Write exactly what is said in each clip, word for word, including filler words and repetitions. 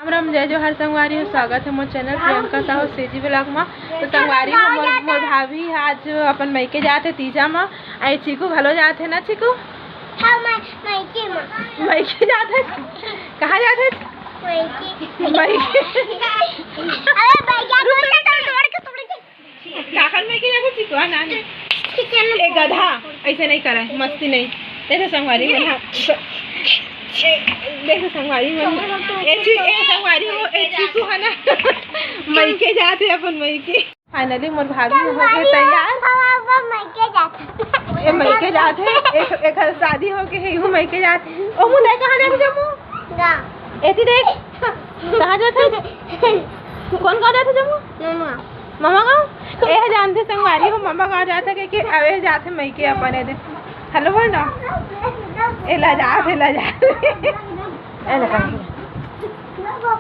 राम राम, जय जोहार संगवारी हो, स्वागत है मोर channel Priyanka Sahu CG blog में। तो संगवारी हो, मोर, मोर भाभी आज अपन मइके जात हे तीजा में। आई चीकू घलो जात हे ना चीकू? हाँ, मैं मइके में। मइके जात हे? कहाँ जात हे? मइके। मइके। अरे भैया, रुक, रुक, रुक, रुक, रुक। काखर मइके जाबो चिकुआ ना ने। ए गधा, ऐसे नहीं करे, मस्ती नहीं। देखो संगवारी मन, हाँ। ए, देखो संगवारी मन, ए ची-, ए संगवारी हो, ए चीकू है ना, मइके जात हे अपन मइके। Finally मोर भाभी हो गए तैयार। हम अपन मइके जात हे। ए मइके जात हे, एक, एक शादी हो के हे, यू मइके जात हे। ओ मुंह नहीं, कहाँ जात हे जम्मू? गाँव। एती देख, कहाँ जात हे? तू कौन गाँव जात हे जम्मू? ममा। ममा गाँव? ए ह जानथे संगवारी हो, ममा गाँव जात हे, के, के, अब ए जात हे मइके अपन, ए दे। हेलो बोल ना। ए ला जात हे, ला जात हे। ए ले कर।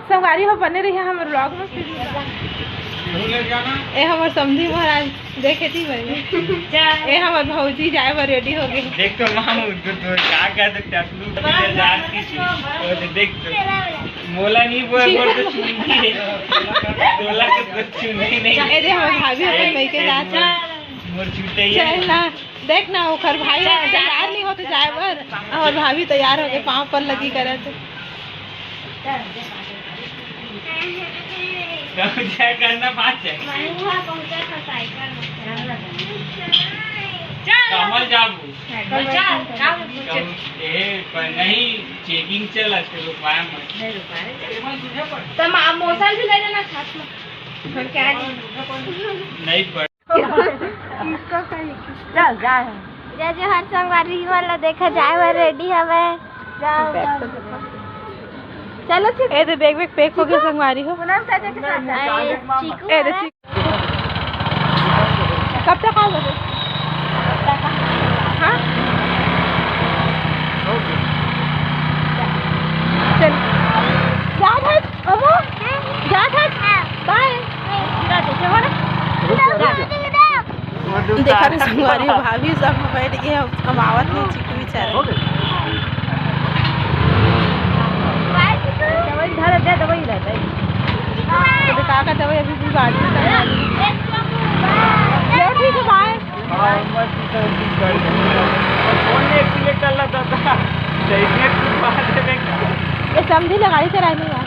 संगवारी हो, बने रहिए हमर ब्लॉग में। ए हमर समधी महाराज। देखे थी भाई। ए हमर भौजी जाए बर रेडी हो गई। देख तो मामू, तू तो क्या कह सकते हैं, तू भी ले जा की। ओ, देख तो। मोला नहीं बोल, बोल तो सुन के। मोला तो कुछ सुन के नहीं। ए दे हमर भाभी अपन मइके जात हे। मोर छूटे ही है। चल ना, देख ना ओकर भाई तैयार नहीं होते जाए बर, हमर भाभी तैयार हो गए, पाँव पर लगी करत। क्या करना बात है? कमल जाबू। ए, पर नहीं, checking चला, तो रुकवाया मत। नहीं रुकवाया। तो मा-, मौसा भी ले लेना साथ में। और क्या है? नहीं पढ़। चल, जा है। जय जोहार संगवारी मन ला, देखा जाए बर रेडी हवे। चलो ठीक। ए दे, bag, bag pack हो गया संगवारी हो। पूनम चाचा के साथ जा। ए, चीकू ए दे, हवे। चीकू। कब तक आओगे? हाँ? चल। जात हस, अमो? जात हस? Bye। देखा रे संगवारी, भाभी सब बैठ के हम, हम आवत नहीं, चीकू बेचारा। दवाई धर दे, दवाई धर दे। तो का का दवाई अभी भी बात नहीं कर रहा है। चलो ठीक है, bye। हाँ, मत इधर भी कर दे। और फोन में एक plate डाला था, था। चाहिए तू बात है, ये समधी लगाई चलाई नहीं।